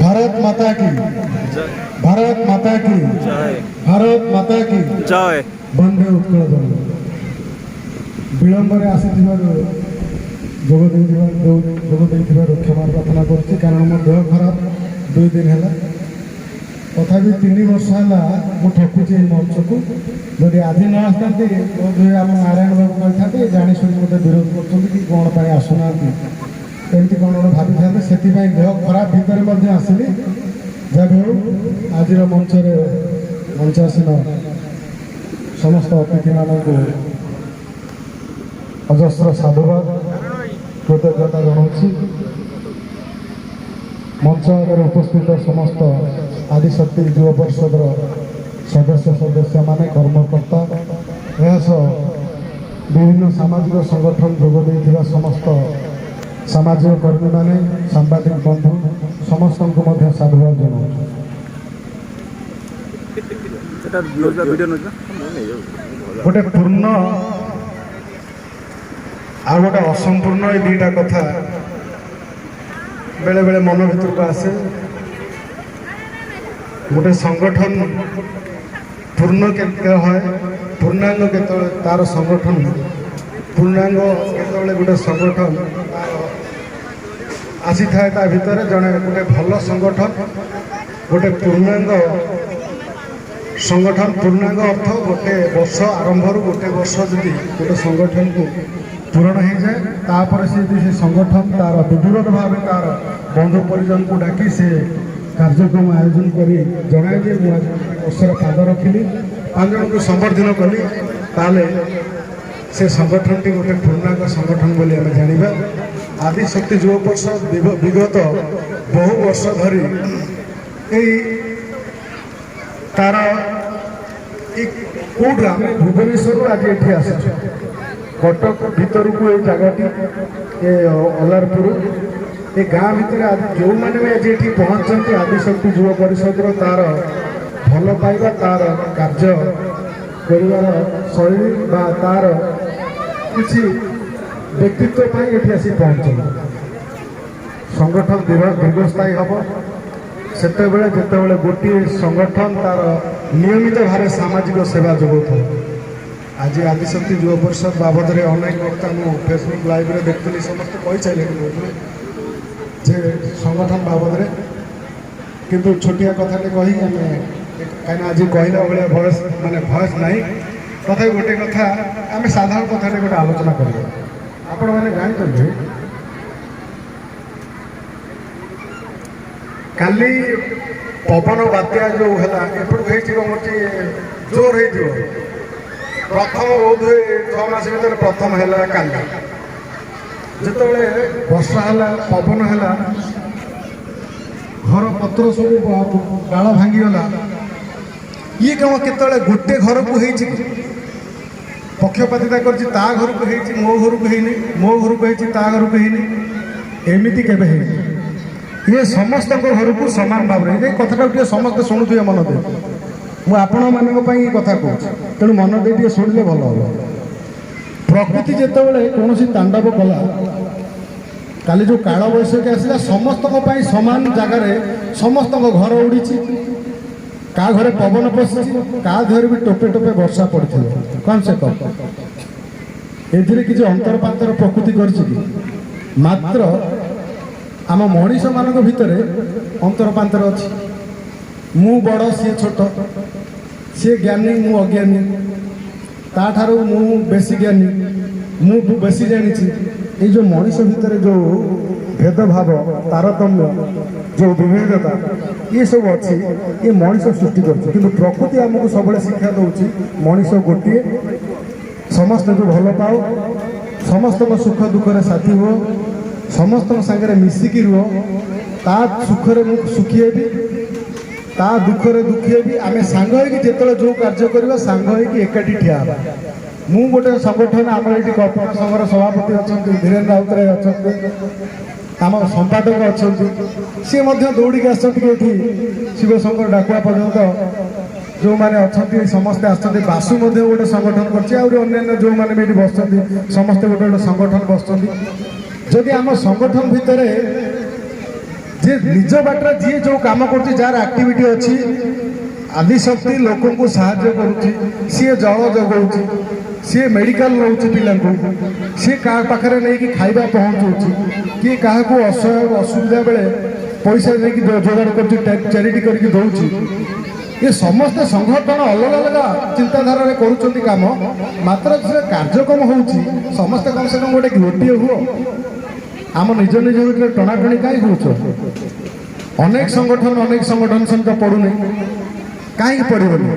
ଭାରତ ମାତା କି, ଭାରତ ମାତା କି, ଜୟ। ଭାରତ ମାତା କି। ଜୟ। ବନ୍ଦେ ଉତ୍କଳ ଜନନୀ। ବିଳମ୍ବରେ ଆସିଥିବାରୁ, ଯୋଗ ଦେଇଥିବାରୁ କ୍ଷମା ପ୍ରାର୍ଥନା କରୁଛି, କାରଣ ମୋ ଦେହ ଖରାପ 2 ଦିନ ହେଲା। ତଥାପି 3 ବର୍ଷ ହେଲା ମୁଁ ଠକୁଛି ଏଇ ମଞ୍ଚକୁ। ଯଦି ଆଜି ନ ଆସିଥାନ୍ତି, ବୋଧହୁଏ ଆମ ନାରାୟଣ ବାବୁ କହିଥାନ୍ତେ, ଜାଣି ଶୁଣି ମୋତେ ବିରୋଧ କରୁଛନ୍ତି କି କ'ଣ ପାଇଁ ଆସୁନାହାନ୍ତି, ଏମିତି କ'ଣ ଗୋଟେ ଭାବିଥାନ୍ତେ। ସେଥିପାଇଁ ଦେହ ଖରାପ ଭିତରେ ମଧ୍ୟ ଆସିଲି। ଯାହା ବି ହେଉ, ଆଜିର ମଞ୍ଚରେ ମଞ୍ଚାସୀନ ସମସ୍ତ ଅତିଥିମାନଙ୍କୁ ଅଜସ୍ର ସାଧୁବାଦ, କୃତଜ୍ଞତା ଜଣାଉଛି। ମଞ୍ଚ ଆଗରେ ଉପସ୍ଥିତ ସମସ୍ତ ଆଦିଶକ୍ତି ଯୁବ ପରିଷଦର ସଦସ୍ୟ, ସଦସ୍ୟମାନେ, କର୍ମକର୍ତ୍ତା, ଏହା ସହ ବିଭିନ୍ନ ସାମାଜିକ ସଂଗଠନ ଯୋଗ ଦେଇଥିବା ସମସ୍ତ ସାମାଜିକ କର୍ମୀମାନେ, ସାମ୍ବାଦିକ ବନ୍ଧୁ, ସମସ୍ତଙ୍କୁ ମଧ୍ୟ ସାଧୁବାଦ ଜଣାଉଛି। ସେଟା ଭିଡ଼ିଓ ନେଉଛି। ଗୋଟେ ପୂର୍ଣ୍ଣ ଆଉ ଗୋଟେ ଅସମ୍ପୂର୍ଣ୍ଣ, ଏଇ ଦୁଇଟା କଥା ବେଳେବେଳେ ମନ ଭିତରକୁ ଆସେ। ଗୋଟେ ସଂଗଠନ ପୂର୍ଣ୍ଣ କେତେ ହୁଏ, ପୂର୍ଣ୍ଣାଙ୍ଗ କେତେବେଳେ ତାର ସଂଗଠନ ପୂର୍ଣ୍ଣାଙ୍ଗ, କେତେବେଳେ ଗୋଟେ ସଂଗଠନ ତାର ଆସିଥାଏ ତା ଭିତରେ ଜଣେ ଗୋଟେ ଭଲ ସଂଗଠନ, ଗୋଟେ ପୂର୍ଣ୍ଣାଙ୍ଗ ସଂଗଠନ। ପୂର୍ଣ୍ଣାଙ୍ଗ ଅର୍ଥ ଗୋଟେ ବର୍ଷ ଆରମ୍ଭରୁ ଗୋଟେ ବର୍ଷ ଯଦି ଗୋଟେ ସଂଗଠନକୁ ପୂରଣ ହେଇଯାଏ, ତାପରେ ସେ ଯଦି ସେ ସଂଗଠନ ତାର ବିଧିବଦ୍ଧ ଭାବେ ତାର ବନ୍ଧୁ ପରିଜନକୁ ଡାକି ସେ କାର୍ଯ୍ୟକ୍ରମ ଆୟୋଜନ କରି ଜଣାଏ ଯେ ମୁଁ ଆଜି ଗୋଟେ ବର୍ଷର ପାଦ ରଖିଲି, 5 ଜଣଙ୍କୁ ସମ୍ବର୍ଦ୍ଧନ କଲି, ତାହେଲେ ସେ ସଂଗଠନଟି ଗୋଟେ ପୂର୍ଣ୍ଣାଙ୍ଗ ସଂଗଠନ ବୋଲି ଆମେ ଜାଣିବା। ଆଦିଶକ୍ତି ଯୁବ ପରିଷଦ ବିଗତ ବହୁ ବର୍ଷ ଧରି ଏଇ ତାର ଏଇ କେଉଁଠୁ, ଆମେ ଭୁବନେଶ୍ୱରରୁ ଆଜି ଏଠି ଆସିଛୁ। କଟକ ଭିତରକୁ ଏଇ ଜାଗାଟି, ଏ ଅଲାରପୁର ଏ ଗାଁ ଭିତରେ ଆଜି ଯେଉଁମାନେ ବି ଆଜି ଏଠି ପହଞ୍ଚନ୍ତି, ଆଦିଶକ୍ତି ଯୁବ ପରିଷଦର ତାର ଭଲ ପାଇବା, ତାର କାର୍ଯ୍ୟ କରିବାର ଶୈଳୀ ବା ତାର କିଛି ବ୍ୟକ୍ତିତ୍ୱ ପାଇଁ ଏଠି ଆସି ପହଞ୍ଚନ୍ତି। ସଂଗଠନ ଦୀର୍ଘସ୍ଥାୟୀ ହେବ ସେତେବେଳେ, ଯେତେବେଳେ ଗୋଟିଏ ସଂଗଠନ ତାର ନିୟମିତ ଭାବେ ସାମାଜିକ ସେବା ଯୋଗାଉଥିବ। ଆଜି ଆଦିଶକ୍ତି ଯୁବ ପରିଷଦ ବାବଦରେ ଅନେକ ବକ୍ତା ମୁଁ ଫେସବୁକ୍ ଲାଇଭ୍ରେ ଦେଖୁଥିଲି, ସମସ୍ତେ କହିସାରିଲେଣି ବୋଧହୁଏ ଯେ ସଂଗଠନ ବାବଦରେ। କିନ୍ତୁ ଛୋଟିଆ କଥାଟେ କହି ଆମେ, କାହିଁକିନା ଆଜି କହିଲା ଭଳିଆ ଭଏସ୍ ମାନେ ଭଏସ୍ ନାହିଁ, ତଥାପି ଗୋଟେ କଥା ଆମେ ସାଧାରଣ କଥାଟେ ଗୋଟେ ଆଲୋଚନା କରିବା। ଆପଣମାନେ ଜାଣିଛନ୍ତି, କାଲି ପବନ ବାତ୍ୟା ଯେଉଁ ହେଲା ଏପଟକୁ ହେଇଛି, କ'ଣ କରୁଛି, ଜୋର ହେଇଯିବ। ପ୍ରଥମ ବୋଧହୁଏ 6 ମାସ ଭିତରେ ପ୍ରଥମ ହେଲା କାଲି। ଯେତେବେଳେ ବର୍ଷା ହେଲା, ପବନ ହେଲା, ଘର ପତ୍ର ସବୁ ଡାଳ ଭାଙ୍ଗିଗଲା। ଇଏ କ'ଣ କେତେବେଳେ ଗୋଟେ ଘରକୁ ହେଇଛି କି ପକ୍ଷପାତିତା କରିଛି, ତା ଘରକୁ ହେଇଛି, ମୋ ଘରକୁ ହେଇନି, ମୋ ଘରକୁ ହେଇଛି, ତା ଘରକୁ ହେଇନି? ଏମିତି କେବେ ହେଇନି। ଇଏ ସମସ୍ତଙ୍କ ଘରକୁ ସମାନ ଭାବରେ ହେଇଛି। ଏଇ କଥାଟାକୁ ଟିକେ ସମସ୍ତେ ଶୁଣୁଥିବେ ମନ ଦେଇ। ମୁଁ ଆପଣମାନଙ୍କ ପାଇଁ ଏଇ କଥା କହୁଛି, ତେଣୁ ମନ ଦେଇ ଟିକେ ଶୁଣିଲେ ଭଲ ହେବ। ପ୍ରକୃତି ଯେତେବେଳେ କୌଣସି ତାଣ୍ଡବ କଲା, କାଲି ଯେଉଁ କାଳବୈଶାଖୀ ଆସିଲା, ସମସ୍ତଙ୍କ ପାଇଁ ସମାନ ଜାଗାରେ ସମସ୍ତଙ୍କ ଘର ଉଡ଼ିଛି। କାହା ଘରେ ପବନ ପଶିଛି, କାହା ଦେହରେ ବି ଟୋପେ ଟୋପେ ବର୍ଷା ପଡ଼ିଥିବ କମ୍ ସେ କମ୍। ଏଥିରେ କିଛି ଅନ୍ତର ପାନ୍ତର ପ୍ରକୃତି କରିଛି କି? ମାତ୍ର ଆମ ମଣିଷମାନଙ୍କ ଭିତରେ ଅନ୍ତର ପାନ୍ତର ଅଛି। ମୁଁ ବଡ଼, ସିଏ ଛୋଟ, ସିଏ ଜ୍ଞାନୀ, ମୁଁ ଅଜ୍ଞାନୀ, ତାଠାରୁ ମୁଁ ବେଶୀ ଜ୍ଞାନୀ, ମୁଁ ବେଶୀ ଜାଣିଛି। ଏଇ ଯେଉଁ ମଣିଷ ଭିତରେ ଯେଉଁ ଭେଦଭାବ, ତାରତମ୍ୟ, ଯେଉଁ ବିଭେଦତା ଇଏ ସବୁ ଅଛି, ଇଏ ମଣିଷ ସୃଷ୍ଟି କରୁଛି। କିନ୍ତୁ ପ୍ରକୃତି ଆମକୁ ସବୁବେଳେ ଶିକ୍ଷା ଦେଉଛି, ମଣିଷ ଗୋଟିଏ, ସମସ୍ତଙ୍କୁ ଭଲ ପାଅ, ସମସ୍ତଙ୍କ ସୁଖ ଦୁଃଖରେ ସାଥୀ ହୁଅ, ସମସ୍ତଙ୍କ ସାଙ୍ଗରେ ମିଶିକି ରୁହ। ତା ସୁଖରେ ମୁଁ ସୁଖୀ ହେବି, ତା ଦୁଃଖରେ ଦୁଃଖୀ ହେବି। ଆମେ ସାଙ୍ଗ ହେଇକି ଯେତେବେଳେ ଯେଉଁ କାର୍ଯ୍ୟ କରିବା, ସାଙ୍ଗ ହେଇକି ଏକାଠି ଠିଆ ହେବା। ମୁଁ ଗୋଟେ ସଂଗଠନ, ଆମର ଏଇଠି କଳ୍ପନା ସଂଘର ସଭାପତି ଅଛନ୍ତି, ଧୀରେନ୍ଦ୍ର ରାଉତରାୟ ଅଛନ୍ତି, ଆମ ସମ୍ପାଦକ ଅଛନ୍ତି, ସିଏ ମଧ୍ୟ ଦୌଡ଼ିକି ଆସିଛନ୍ତି ଏଠି ଶିବଶଙ୍କର ଡାକୁଆ ପର୍ଯ୍ୟନ୍ତ ଯେଉଁମାନେ ଅଛନ୍ତି ସମସ୍ତେ ଆସିଛନ୍ତି। ବାସୁ ମଧ୍ୟ ଗୋଟେ ସଂଗଠନ କରିଛି। ଆହୁରି ଅନ୍ୟାନ୍ୟ ଯେଉଁମାନେ ବି ଏଠି ବସିଛନ୍ତି, ସମସ୍ତେ ଗୋଟେ ଗୋଟେ ସଂଗଠନ ବସିଛନ୍ତି। ଯଦି ଆମ ସଂଗଠନ ଭିତରେ ଯେ ନିଜ ବାଟରେ ଯିଏ ଯେଉଁ କାମ କରୁଛି, ଯାହାର ଆକ୍ଟିଭିଟି ଅଛି, ଆଦିଶକ୍ତି ଲୋକଙ୍କୁ ସାହାଯ୍ୟ କରୁଛି, ସିଏ ଜଳ ଯୋଗାଉଛି, ସିଏ ମେଡ଼ିକାଲ ନେଉଛି ପିଲାଙ୍କୁ, ସିଏ କାହା ପାଖରେ ନେଇକି ଖାଇବା ପହଞ୍ଚଉଛି, କିଏ କାହାକୁ ଅସହାୟ ଅସୁବିଧା ବେଳେ ପଇସା ନେଇକି ଯୋଗାଡ଼ କରୁଛି, ଚାରିଟି କରିକି ଦେଉଛି। ଏ ସମସ୍ତେ ସଂଗଠନ ଅଲଗା ଅଲଗା ଚିନ୍ତାଧାରାରେ କରୁଛନ୍ତି କାମ, ମାତ୍ର ସେ କାର୍ଯ୍ୟକ୍ରମ ହେଉଛି ସମସ୍ତେ କମ୍ ସେ କମ୍ ଗୋଟେ ଗୋଟିଏ ହୁଅ। ଆମ ନିଜ ନିଜ ଭିତରେ ଟଣାଟଣି କାହିଁ ହେଉଛ? ଅନେକ ସଂଗଠନ ଅନେକ ସଂଗଠନ ସହିତ ପଡ଼ୁନି। କାହିଁକି ପଡ଼ିବନି?